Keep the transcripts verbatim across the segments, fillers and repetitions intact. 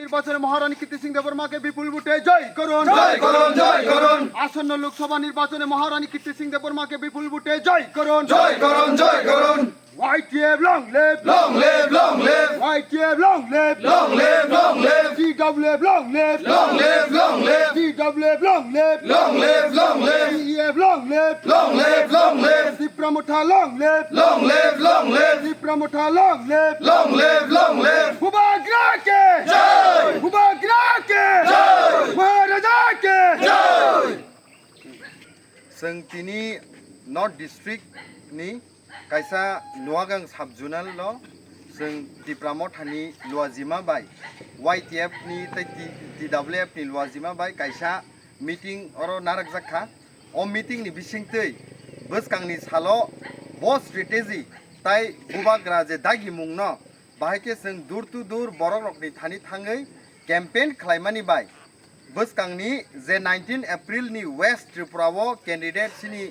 নির্বাচনে মহারানী কীর্তি সিং দেববর্মাকে বিপুল ভোটে জয় করুন। জয় করুন, জয় করুন। আসন্ন লোকসভা নির্বাচনে মহারানী কীর্তি সিং দেববর্মাকে বিপুল ভোটে জয় করুন। জয় করুন, জয় করুন। Y T F long live. Long live, long live. Y T F long live. Long live, long live. T W F long live. Long live, long live. T W F long live. Long live, long live. T E F long live. Long live, long live. Tipra Motha long live. Long live, long live. Tipra Motha long live. Long live, long live. Bubagra ke jai. Bubagra ke jai. Maharaja ke jai. Chwng tini North District ni kaisa Noagang sub zonal o chwng Tipra Motha ni luajima bai Y T F ni tei T-, T W F ni luajima bai kaisa meeting oro narakjak kha. O meeting ni bisingtwi bwskangni salo bo strategy tai bubagra je dagimung no bahai khe chwng door to door borok rokni thani thangwi campaign khlaimani bai bwskangni je nineteen April ni West Tripura o candidate chini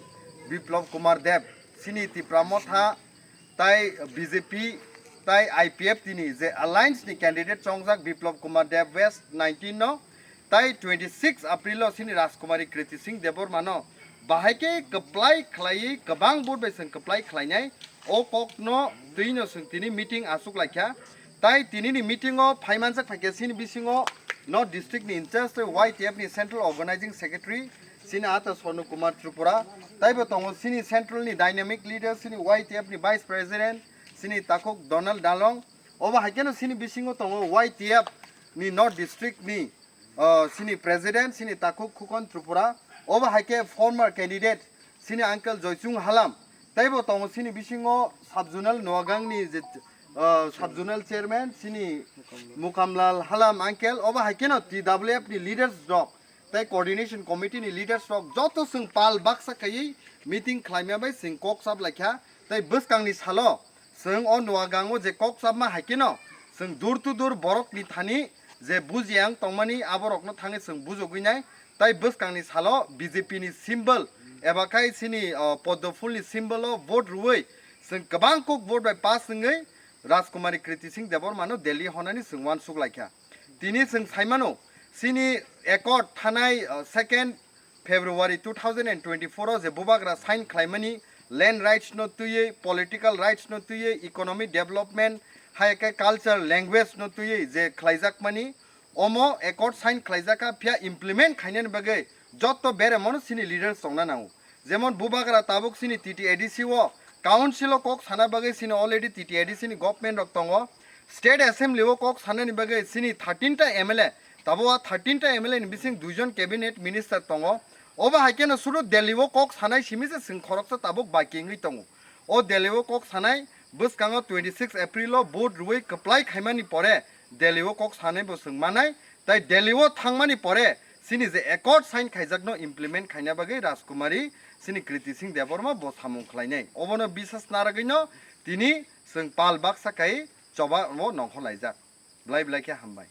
Biplab Kumar Deb, chini Tipra Motha tai B J P tai I P F T ni je alliance ni candidate chongjak Biplab Kumar Deb West nineteen no, tai twenty six April o chini Rajkumari Kriti Singh Debbarma no bahai khe kwplai khlaiwi kwbang vote bai chwng kwplai khlainai. O kok no twi no chwng tini meeting achuk laikha. Tai tini ni meeting o phai manjak phaikhe chini bisingo North District ni in charge tei Y T F ni Central Organizing Secretary chini ata Sonu Kumar Tripura, taibo tongo chini Central ni dynamic leader chini Y T F ni Vice President chini Takhuk Donald Dalong. Obo hai kheno chini bisingo tongo Y T F ni North District ni, uh, chini President chini Takhuk Khukon Tripura. Obo hai khe former candidate chini uncle Joychung Halam, teibo tongo chini bisingo sub zonal Noagang ni je, uh, sub zonal chairman chini Mukamlal Halam uncle, obo hai kheno T W F ni leaders rok tei coordination committee ni leaders rok joto chwng pal baksa khaiwi meeting khlaima bai chwng kok chap laikha. Tei bwskangni salo chwng o Noagang o je kok chapma hai kheno chwng door to door borok ni thani je bujiya wng tongmani aborokno thangwi chwng bujogwi nai. Tai bwskangni salo B J P ni symbol eba khai chini, o, poddo phulni symbol o vote rwui chwng kwbang kuk vote bai pass wngwi Rajkumari Kriti Singh Debbarma no Delhi honani chwng uansuk laikha. Tini chwng saimano chini accord thanai, o, second February two thousand and twenty-four o je bubagra sign khlaimani land rights no twiwi, political rights no twiwi, economic development, hai khe culture, language no twiwi je khlaijakmani, omo accord sign khlaijak kha, phiya implement khainani bagwi jotto beremono chini leaders tongna nango. Jemon bubagra tabuk chini T T A D C o council o kok sana bagwi chini already T T A D C ni government rok tongo. State Assembly o kok sanani bagwi chini thirteen ta M L A, tabuk a thirteen ta M L A ni bising duijon cabinet minister tongo. Obo hai kheno sudu Delhi o kok sanai simi se chwng khoroksa tabuk baki wngwi tongo. O Delhi o kok sanai bwskango twenty six April o vote rwui kwplai khaimani pore Delhi o kok sanai bo chwng manai, tai Delhi o thangmani pore chini je accord sign khaijakno implement khaina bagwi Rajkumari chini Kriti Singh Debbarma bo samung khlainai. Obono bisas naragwino tini chwng pal baksa khai choba o nongkhor laijak. Belai belai khe hambai.